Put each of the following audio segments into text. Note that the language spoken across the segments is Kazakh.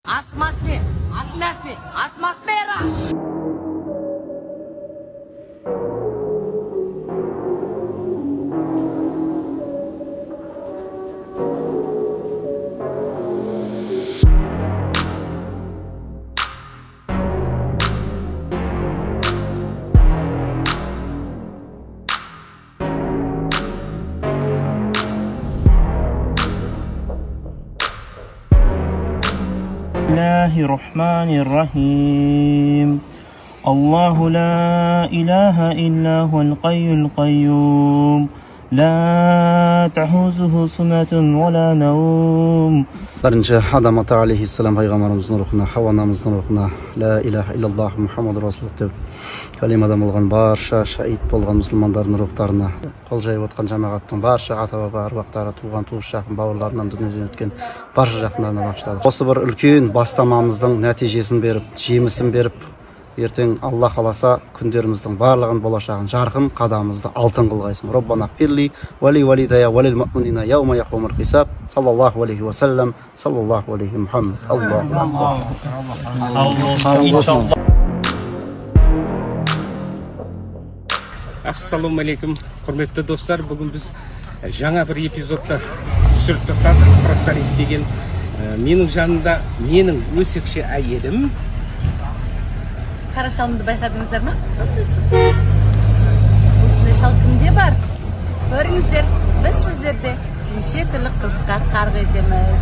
Asmasme, asmasme, asmasmera. الله الرحمن الرحيم الله لا إله إلا هو الحي القيوم لا تحوزه سنة ولا نوم. Бірінші Адам ата алейхиссалам пайғамбарымыздың рухына, Хауа анамыздың рухына, ла илаха иллаллах Мұхаммад расулуллах деп кәлимадан болған барша шаһид болған мұсылмандардың рухтарына, қол жайып отқан жамағаттың барша ата-баба аруақтары, туған туыс жақын бауырларынан дүниеден өткен барша жақындарына бағыштадық. Осы бір үлкен бастамамыздың нәтижесін беріп, жемісін беріп, ертең Алла қаласа күндеріміздің барлығын болашағын жарқын, қадамымызды алтын қылғайсың. Роббана ғфирли уа ли валидайя уа лил муъминина яума яқумул хисаб. Саллаллаху алейхи уа саллям, саллаллаху алейхи Мухаммад. Аллаху акбар. Ассалаумағалейкум, құрметті достар. Бүгін біз жаңа бір эпизодта түсіріп тастадық. Тракторист деген. Менің жанымда менің өсекші әйелім. Қара шалымды байқадыңыздар ма? Осындай шал кімде бар? Көріңіздер, біз сіздерде неше түрлі қызыққа қарқ етеміз.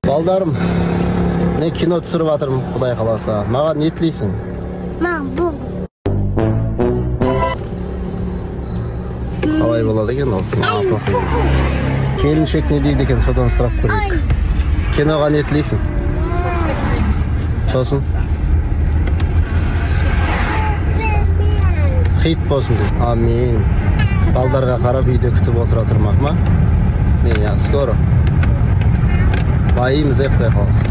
Балдарым, мен кино түсіріп жатырмын, Құдай қаласа. Маған не тілейсің? Маған бұл. Қалай болады екен ол? Келіншек не дейді екен, содан сұрап көрейік. Киноға не тілейсің? Сосын? Хит болсын дейді. Амин. Балдарға қарап үйде күтіп отыра тұрмақ ма? Мен скоро. Байымыз Құдай қаласа.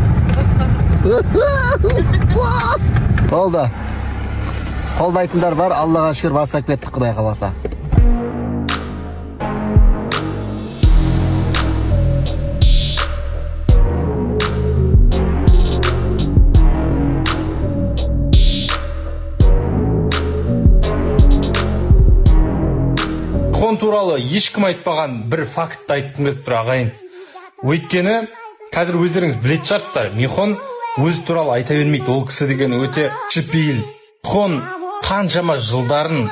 Болды. Қолдайтындар бар, Аллаға шүкір бастап кеттік Құдай қаласа. Михон туралы ешкім айтпаған бір фактті айтқым келіп тұр, ағайын. Өйткені қазір өздеріңіз білетін шығарсыздар, Михон өзі туралы айта бермейді. Ол кісі деген өте кішіпейіл. Михон қаншама жылдарын,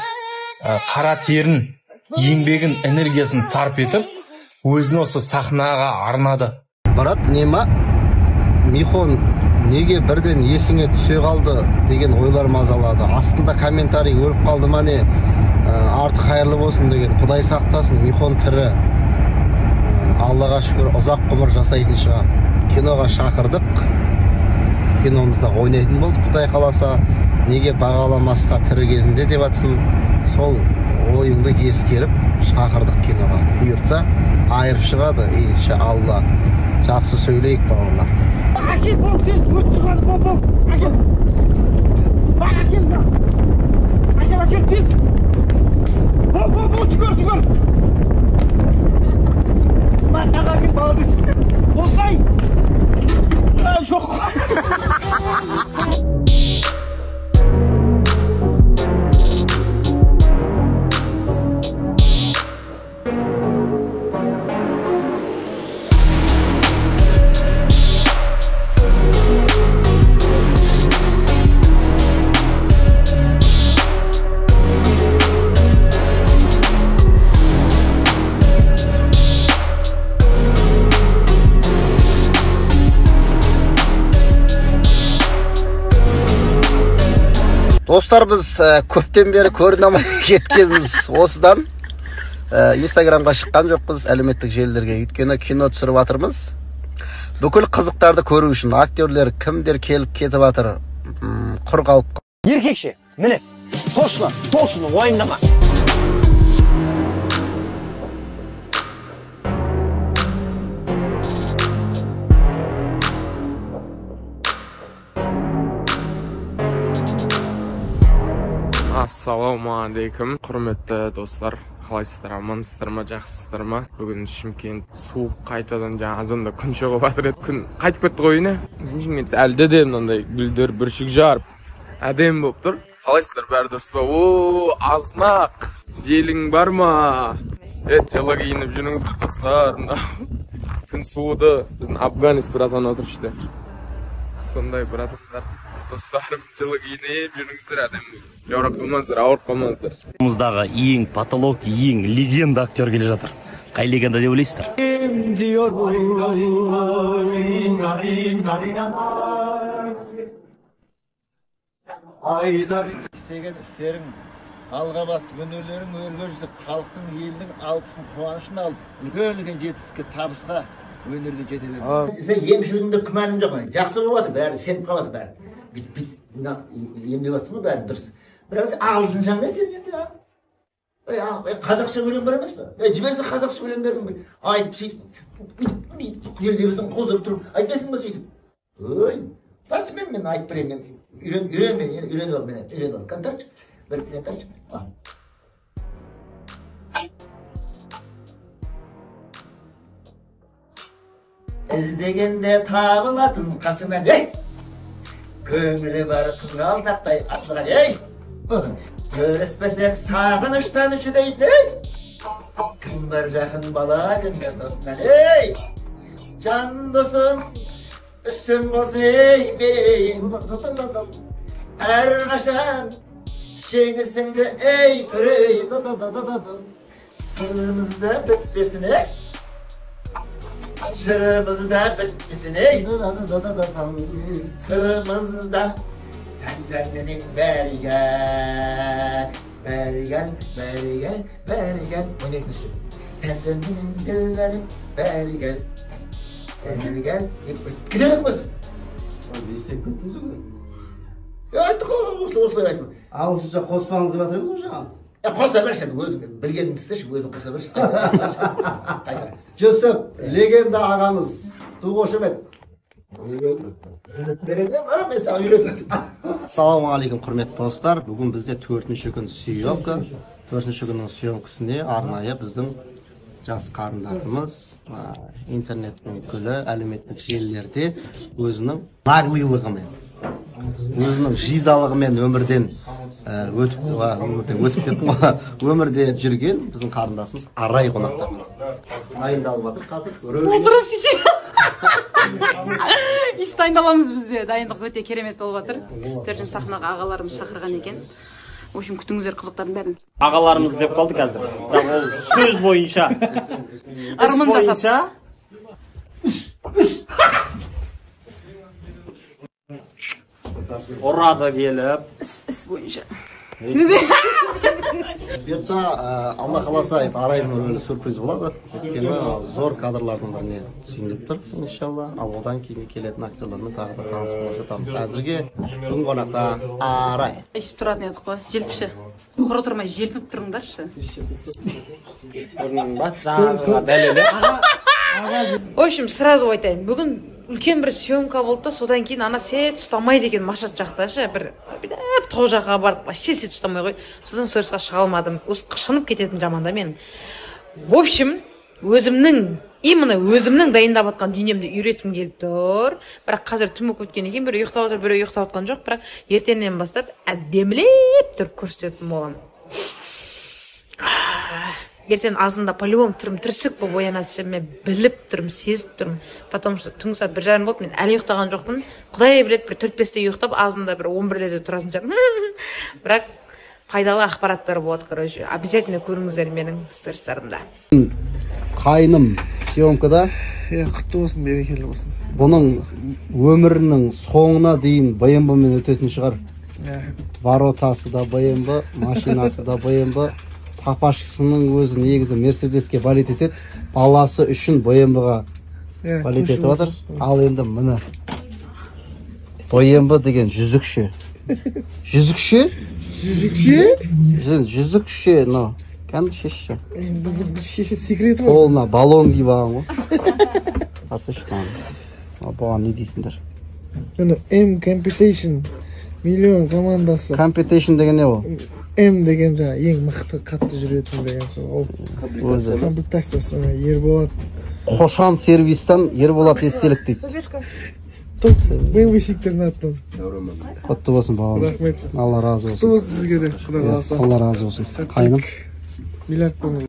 қара терін, еңбегін, энергиясын сарп етіп, өзін осы сахнаға арнады. Брат, нема Михон неге бірден есіңе түсе қалды деген ойлар мазалады. Астында комментарий өліп қалды ма не? Арты қайырлы болсын деген, Құдай сақтасын, Михон тірі. Аллаға шүкір, ұзақ ғұмыр жасайтын шығар. Киноға шақырдық, киномызда ойнайтын болдық, Құдай қаласа. Неге бағаламасқа тірі кезінде деп атсын, сол ойыңды ескеріп шақырдық киноға. Бұйыртса айырып шығады, иншалла. Жақсы сөйлейік, бауырлар. Әкел, бол, тез, өт шығады, бол, бол, әкел. Бар, әкел, әкел, әкел, тез. Бол, бол, бол, жүгір, жүгір. Бар, тағы әкел, молодец. Болсай. Жоқ. Достар, біз көптен бері көріне алмай кеткенбіз осыдан. Инстаграмға шыққан жоқпыз, әлеуметтік желілерге. Өйткені кино түсіріп жатырмыз. Бүкіл қызықтарды көру үшін актерлер кімдер келіп кетіп жатыр, құр қалып. Еркекше, міне, точно, точно уайымдама. Ассалаумағалейкум, құрметті достар. Қалайсыздар, амансыздар ма, жақсысыздар ма? Бүгін Шымкент суық, қайтадан жаңа азанда күн шығып жатыр еді. Күн қайтып кетті ғой үйіне. Біздің Шымкентте әлде де мынандай гүлдер бүршік жарып, әдемі болып тұр. Қалайсыздар, бәрі дұрыс па? О, азнақ, желің бар ма? Жылы киініп жүріңіздер, достар. Күн суыды. Біздің афганец братан отыр іште. Сондай братандар, достарым, жылы киініп жүріңіздер, әдемі. Жаурап қалмаңыздар, ауырып қалмаңыздар. Мұздағы ең потолок, ең легенда актер келе жатыр. Қай легенда деп ойлайсыздар? Істеген істерің алға басып, өнерлерің өрге жүзіп, халықтың, елдің алғысын, қуанышын алып, үлкен-үлкен жетістікке, табысқа өнерде жете беріңдер. Сен емшілігіңде күмәнім жоқ, жақсы болып жатыр, бәрі сеніп қалады бәрі. Бүйтіп емдеп жатсың ғой, бәрі дұрыс. Бірақ сен ағылшыншаң не сен енді, а? Қазақша өлең бар емес пе? Жіберсе қазақша өлеңдердің бір айтып сөйтіп, бүйтіп елдеріңіздің қоздырып тұрып айтпайсың ба сөйтіп? Ой, тартшы мен айтып беремін, мен үйрен, мен үйреніп ал, мен үйреніп ал. Кән тартшы, бір мен тартшы. Іздегенде табылатын қасыңнан, ей! Көңілі бар қызғалдақтай атылған, ей! Көріспесек сағыныштан шүдейтін, ей! Кім бар жақын бала күнге досынан, ей! Жан досым, үстім болсын, ей, мерейім! Әрқашан жеңісіңді, ей, көрейін! Сырымыз да бітпесін, ей! Жырымыз да бітпесін, ей! Сырымыз да сән-сән менің бәрі гәл, бәрі гәл, бәрі гәл, бәрі гәл. Ойнайсың іші. Сән-сән менің ділбәрім, бәрі гәл, бәрі гәл. Кете бересің ғой. Не істеп кеттіңіз ғой? Айттық қой, осылай айттым. Ағылшынша қоспаңыз деп жатыр едіңіз ғой жаңа. Қоса берші, өзің білгеніңді істеші, өзің қоса берші. Қайта. Жүсіп, легенда ағамыз, ту қошемет. Ассалаумағалейкум, құрметті достар. Бүгін бізде 4-ші күн съемка. 4-ші күннің съемкасіне арнайы біздің жас қарындасымыз интернеттің күлі, әлеуметтік желілерде өзінің наглыйлығымен, өзінің жизалығымен өмірден өтіп, өтіп деппін ғой, өмірде жүрген біздің қарындасымыз Арай қонақта. Дайындалып жатыр қазір. Отырып шеше. Еш дайындаламыз бізде. Дайындық өте керемет болып жатыр. Төртінші сахнаға ағаларымыз шақырған екен. В общем, күтіңіздер қызықтардың бәрін. Ағаларымыз деп қалды қазір. Бірақ ол сөз бойынша, іс бойынша ұрады келіп. Іс бойынша. Бұйыртса, Алла қаласа, Арайдың рөлі сюрприз болады. Өйткені зор кадрлардың біріне түсейін деп тұр, иншалла. Ал одан кейін келетін актерлармен тағы да таныс болып жатамыз. Әзірге бүгін қонақта Арай. Ішіп тұратын едік қой, желпіші. Құр отырмай желпіп тұрыңдаршы. Көрдің ба? Жаңағыға дәлелі. В общем, сразу айтайын, бүгін үлкен бір съемка болды да, содан кейін ана сет ұстамайды екен Машат жақта ше, бір бүйтіп тау жаққа бардық, вообще сет ұстамай қойды. Содан сторисқа шыға алмадым. Осы қышынып кететін жаман да менің. В общем, өзімнің, именно өзімнің дайындап жатқан дүниемді үйреткім келіп тұр. Бірақ қазір түн болып кеткен екен, біреу ұйықтап жатыр, біреу ұйықтап жатқан жоқ, бірақ ертеңнен бастап әдемілеп тұрып көрсететін боламын. Ертең азында по-любому түрім түрсік болып оянады, мен біліп тұрмын, сезіп тұрмын. Потому что түнгі сағат 1:30 болды, мен әлі ұйықтаған жоқпын. Құдай біледі, бір 4-5-те ұйықтап, азында бір 11-лерде тұратын шығармын. Бірақ пайдалы ақпараттар болады, короче. Обязательно көріңіздер менің стористарымда. Қайным съемкада. Құтты болсын, берекелі болсын. Бұның өмірінің соңына дейін BMW-мен өтетін шығар. Воротасы да BMW, машинасы да BMW. Папашкасының өзі негізі Мерседеске валит етеді, баласы үшін BMW-ға валит етіп жатыр. Ал енді міне BMW деген жүзікше. Жүзікше? Жүзікше? Жүзікше, но кәдімгі шешші. Бұл шеше секреті ғой. Қолына баллон киіп алған ғой. Қарсайшы мынаны. Бұған не дейсіңдер? Міне M Competition миллион командасы. Competition деген не ол? М деген жаңа ең мықты, қатты жүретін деген сол. Ол комплектациясы Ерболат. Қошан сервистен Ерболат естелік дейді. Топ BMW-шіктердің атынан. Құтты болсын, бауырым. Рахмет. Алла разы болсын. Құтты болсын сізге де, Құдай қаласа. Алла разы болсын. Қайным. Миллиард болыңыз.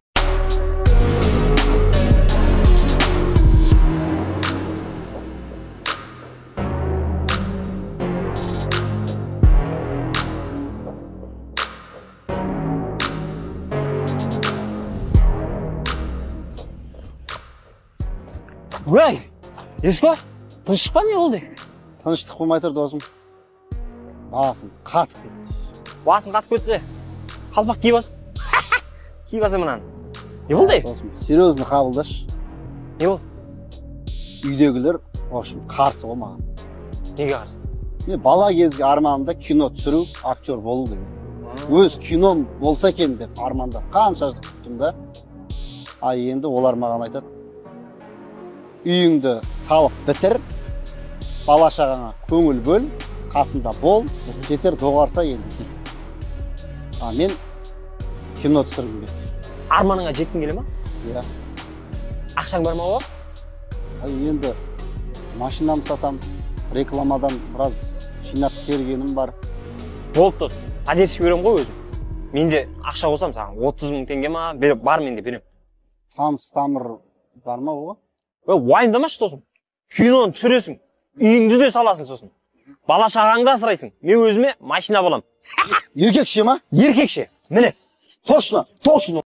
Ой, Еско, тыныштық па, не болды? Тыныштық болмай тұр, досым. Басым қатып кетті. Басың қатып кетсе, қалпақ киіп алсын. Киіп алсаң мынаны. Не болды? Досым, серьезно қабылдашы. Не болды? Үйдегілер, в общем, қарсы ғой маған. Неге қарсы? Мен бала кезгі арманымда кино түсіру, актер болу деген. Өз кином болса екен деп армандап қанша жыл күттім да. А енді олар маған айтады: үйіңді салып бітір, бала шағаңа көңіл бөл, қасында бол, кетер доғарса енді дейді. А мен кино түсіргім келді. Арманыңа жеткің келе ма? Иә. Ақшаң бар ма оған? Енді машинамды сатам, рекламадан біраз жинап тергенім бар. Болды, дос, поддержка беремін ғой өзім. Мен де ақша қосам саған, 30 мың теңге ма, бар менде, беремін. Таныс тамыр бар ма оған? Уайымдамашы, досым. Киноны түсіресің, үйіңді де саласың сосын. Бала шағаңды асырайсың. Мен өзіме машина балам. Еркекше ма? Еркекше. Міне. Точно. Точно.